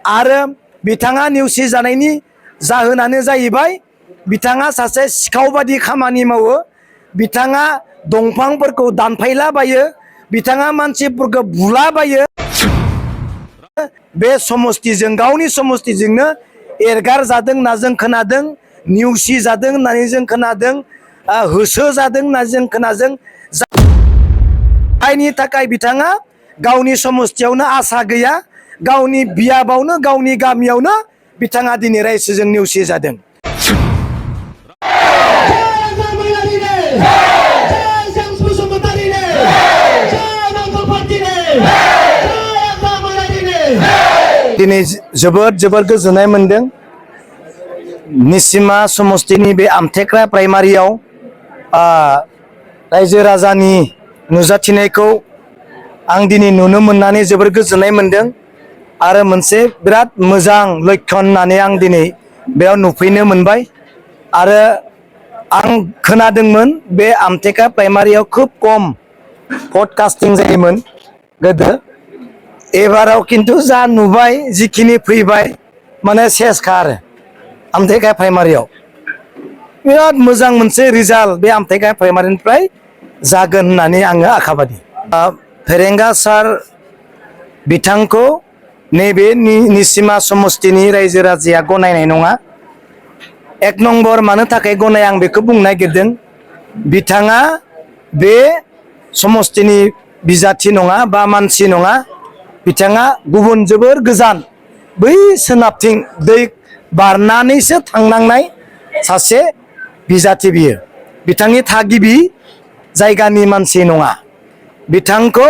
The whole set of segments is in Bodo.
आरो बिथाङा नेवसि जानायनि जाहोनानो जाहैबाय बिथाङा सासे सिखाव बादि खामानि मावो। बिथाङा दंफांफोरखौ दानफायलाबायो, बिथाङा मानसिफोरखौ बुलाबायो। बे समस्तिजों गावनि समस्तिजोंनो एरगार जादों होनना जों खोनादों, नेवसि जादों होननानै जों खोनादों, होसो जादों होनना जों खोनादों। जायनि थाखाय बिथाङा गावनि समस्तियावनो आसा गैया, गावनि बियाबावनो गावनि गामियावनो बिथाङा दिनै रायजोजों नेवसि जादों। दिनै जोबोद गोजोननाय मोनदों। निसिमा समस्तिनि बे आमथेख्रा प्राइमारियाव रायजो राजानि नुजाथिनायखौ आं दिनै नुनो मोननानै जोबोर गोजोननाय मोनदों। आरो मोनसे बिराद मोजां लक्षण होननानै आं दिनै बेयाव नुफैनो मोनबाय। आरो आं खोनादोंमोन बे आमथेख्रा प्राइमारियाव खोब खम भट कास्टिं जायोमोन गोदो। एबाराव किन्तु जा नुबाय, जिखिनि फैबाय, माने सेसखा आरो आमथेख्रा प्राइमारियाव बिराद मोजां मोनसे रिजाल्ट बे आमथेख्रा प्राइमारिनिफ्राय जागोन होननानै आङो आखाबादि। फेरेंगा सार बिथांखौ नैबे निसिमा समस्तिनि रायजो राजाया गनायनाय नङा। एक नम्बर मानो थाखाय गनाया आं बेखौ बुंनो नागिरदों। बिथाङा बे समस्तिनि बिजाथि नङा बा मानसि नङा। बिथाङा गुबुन जोबोर गोजान बै सोनाबथिं दै बारनानैसो थांनांनाय सासे बिजाथि बियो। बिथांनि थागिबि जायगानि मानसि नङा। बिथांखौ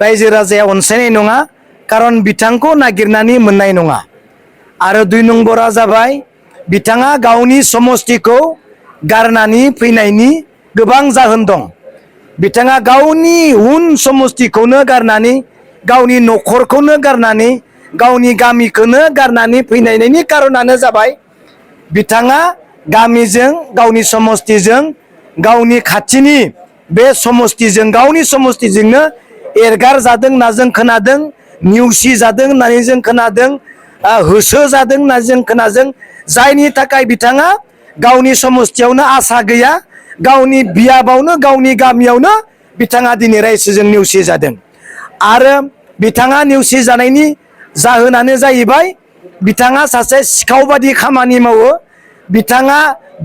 रायजो राजाया अनसायनाय नङा, खारन बिथांखौ नागिरनानै मोननाय नङा। आरो 2 नम्बरा जाबाय बिथाङा गावनि समस्तिखौ गारनानै फैनायनि गोबां जाहोन दं। बिथाङा गावनि उन समस्तिखौनो गारनानै, गावनि न'खरखौनो गारनानै, गावनि गामिखौनो गारनानै फैनायनि कारनानो जाबाय बिथाङा गामिजों, गावनि समस्तिजों, गावनि खाथिनि बे समस्तिजों, गावनि समस्तिजोंनो एरगार जादों होनना जों खोनादों, नेवसि जादों होननानै जों खोनादों, होसो जादों होननानै जों खोनादों। जायनि थाखाय बिथाङा गावनि समस्तियावनो आसा गैया, गावनि बियाबावनो गावनि गामियावनो बिथाङा दिनै रायजोजों नेवसि जादों। आरो बिथाङा नेवसि जानायनि जाहोनानो जाहैबाय बिथाङा सासे सिखाव बादि खामानि मावो। बिथाङा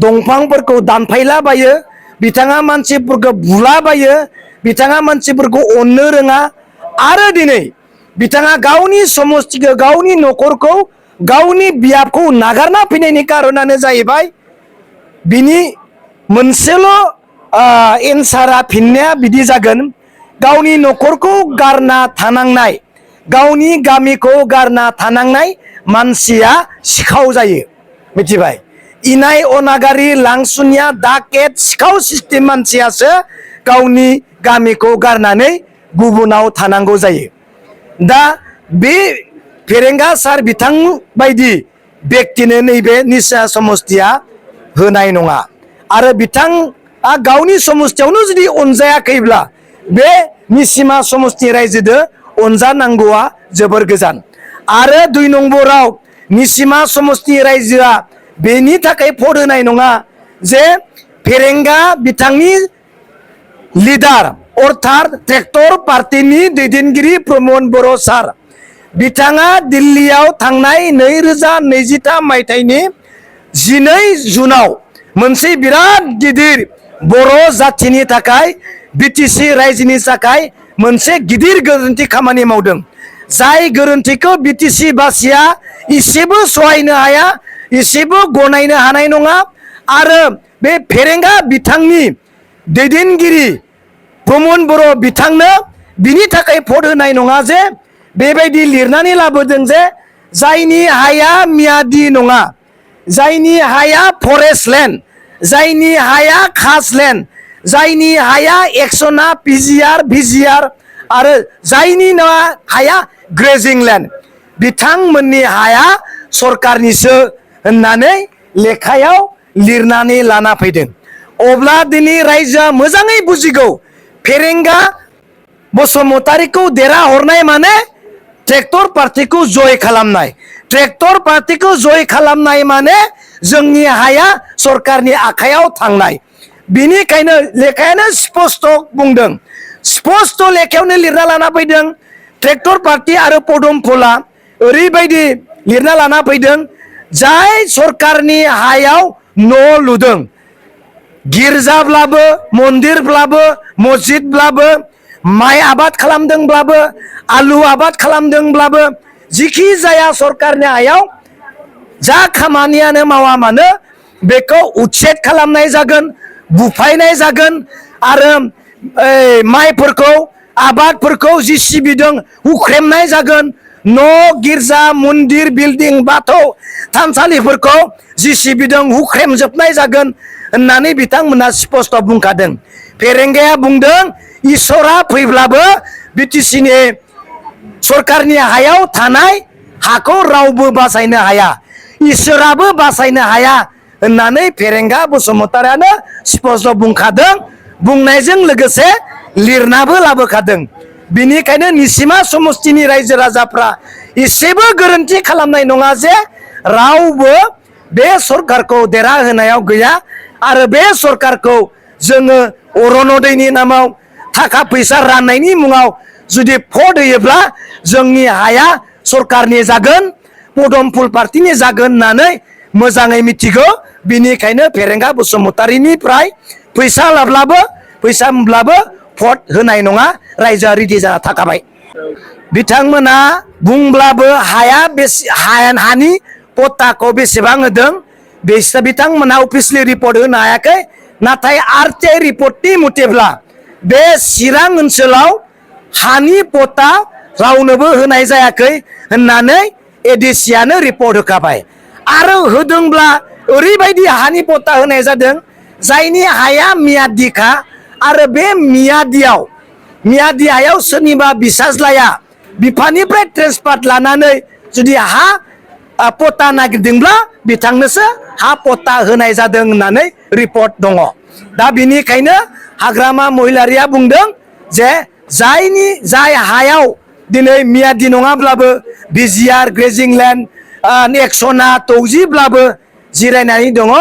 दंफांफोरखौ दानफायलाबायो, बिथाङा मानसिफोरखौ बुलाबायो, बिथाङा मानसिफोरखौ अननो रोङा। आरो दिनै बिथाङा गावनि समस्तिखौ, गावनि न'खरखौ, गावनि बियाबखौ नागारना फैनायनि कारनानो जाहैबाय बिनि मोनसेल' एन्सारा, फिननाया बिदि जागोन, गावनि न'खरखौ गारना थानांनाय, गावनि गामिखौ गारना थानांनाय मानसिया सिखाव जायो। मिथिबाय? इनाय अनागारि लांसुनिया डाकेट सिखाव सिस्टेम मानसियासो गावनि गामिखौ गारनानै गुबुनाव थानांगौ जायो। दा बे फेरेंगा सार बिथां बायदि बेक्तिनो नैबे निसिमा समस्तिया होनाय नङा। आरो बिथाङा गावनि समस्तियावनो जुदि अनजायाखैब्ला बे निसिमा समस्ति रायजोदो अनजानांगौआ जोबोर गोजान। आरो 2 नम्बराव निसिमा समस्ति रायजोआ बेनि थाखाय भट होनाय नङा जे फेरेंगा बिथांनि लिडार अर्थात ट्रेक्टर पार्टीनि दैदेनगिरि प्रमद बर' सार बिथाङा दिल्लीयाव थांनाय 2023 मायथाइनि 12 जुनाव मोनसे बिराद गिदिर बर' जाथिनि थाखाय, बिटिसि रायजोनि थाखाय मोनसे गिदिर गोरोन्थि खामानि मावदों। जाय गोरोन्थिखौ बिटिसि बासिया इसेबो सहायनो हाया, इसेबो गनायनो हानाय नङा। आरो बे फेरेंगा बिथांनि दैदेनगिरि प्रमद बर' बिथांनो बिनि थाखाय भट होनाय नङा जे बेबायदि लिरनानै लाबोदों जे जायनि हाया मियादि नङा, जायनि हाया फरेस्ट लेन्ड, जायनि हाया खास लेन्ड, जायनि हाया एक्सना पिजिआर भिजिआर आरो जायनि हाया ग्रेजिं लेन्ड, बिथांमोननि हाया सरकारनिसो होननानै लेखायाव लिरनानै लाना फैदों। अब्ला दिनै रायजोआ मोजाङै बुजिगौ फेरेंगा बसुमतारीखौ देरहाहरनाय माने ट्रेक्टर पार्टीखौ जय खालामनाय ट्रेक्टर पार्टीखौ जय खालामनाय माने जोंनि हाया सरकारनि आखायाव थांनाय बिनिखायनो लेखायानो स्पष्ट बुंदों स्पष्ट लेखायावनो लिरना लाना फैदों ट्रेक्टर पार्टी आरो पदमफुला ओरैबायदि लिरना लाना फैदों जाय सरकारनि हायाव न' लुदों गिर्जाब्लाबो मन्दिरब्लाबो मस्जिदब्लाबो माइ आबाद खालामदोंब्लाबो आलु आबाद खालामदोंब्लाबो जिखि जाया सरकारनि हायाव जा खामानियानो मावा मानो बेखौ उच्छेद खालामनाय जागोन बुफायनाय जागोन आरो माइफोरखौ आबादफोरखौ जिसिबिजों हुख्रेमनाय जागोन न' गिर्जा मन्दिर बिल्डिं बाथौ थानसालिफोरखौ जिसिबिजों हुख्रेमजोबनाय जागोन होननानै बिथांमोना स्पष्ट बुंखादों फेरेंगाया बुंदों इसोरा फैब्लाबो बिटिसिनि सरकारनि हायाव थानाय हाखौ रावबो बासायनो हाया इसोराबो बासायनो हाया होननानै फेरेंगा बसुमतारियानो स्पष्ट बुंखादों बुंनायजों लोगोसे लिरनाबो लाबोखादों बिनिखायनो निसिमा समस्तिनि रायजो राजाफ्रा एसेबो गोरोन्थि खालामनाय नङा जे रावबो बे सरकारखौ देरहा होनायाव गैया आरो बे सरकारखौ जोङो अरुणदयनि नामाव थाखा फैसा राननायनि मुङाव जुदि भट होयोब्ला जोंनि हाया सरकारनि जागोन पदमफुल पार्टीनि जागोन होननानै मोजाङै मिथिगौ बिनिखायनो फेरेंगा बसुमतारिनिफ्राय फैसा लाब्लाबो फैसा मोनब्लाबो भट होनाय नङा रायजोआ रेडि जाना थाखाबाय बिथांमोना बुंब्लाबो हाया हानि पट्टाखौ बेसेबां होदों बिथांमोना अफिसियेलि रिपर्ट होनो हायाखै नाथाय आरटिआइ रिपर्टनि मथेब्ला बे चिरां ओनसोलाव हानि पट्टा रावनोबो होनाय जायाखै होननानै एडिसियानो रिपर्ट होखाबाय आरो होदोंब्ला ओरैबायदि हानि पट्टा होनाय जादों जायनि हाया मियादिखा आरो बे मियादि हायाव सोरनिबा बिसाज्लाया बिफानिफ्राय ट्रेन्सफार लानानै जुदि हा पट्टा नागिरदोंब्ला बिथांनोसो हा पट्टा होनाय जादों होननानै रिपर्ट दङ दा बिनिखायनो हाग्रामा महिलारिया बुंदों जे जाय हायाव दिनै मियादि नङाब्लाबो बिजिआर ग्रेजिं लेन्ड एक्सना तौजिब्लाबो जिरायनानै दङ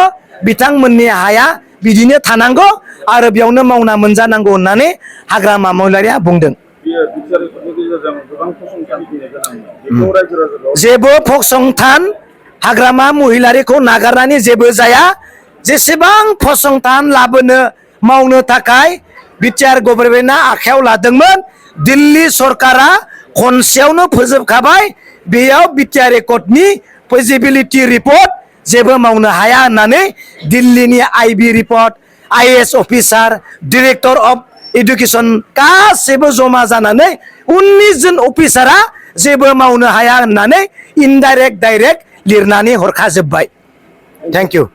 बिथांमोननि हाया बिदिनो थानांगौ आरो बेयावनो मावना मोनजानांगौ होननानै हाग्रामा महिलारिया बुंदों जेबो फसंथान हाग्रामा महिलारिखौ नागारनानै जेबो जाया जेसेबां फसंथान लाबोनो मावनो थाखाय बिटिआर गभर्नमेन्टआ आखायाव लादोंमोन दिल्ली सरकारा खनसेयावनो फोजोबखाबाय बेयाव बिटिआर एकर्डनि फिजिबिलिटि रिपर्ट जेबो मावनो हाया होननानै दिल्लीनि IB report IAS officer director of education गासैबो जमा जानानै 19 जन अफिसारा जेबो मावनो हाया होननानै इनडाइरेक्ट डाइरेक्ट लिरनानै हरखाजोब्बाय थेंक इउ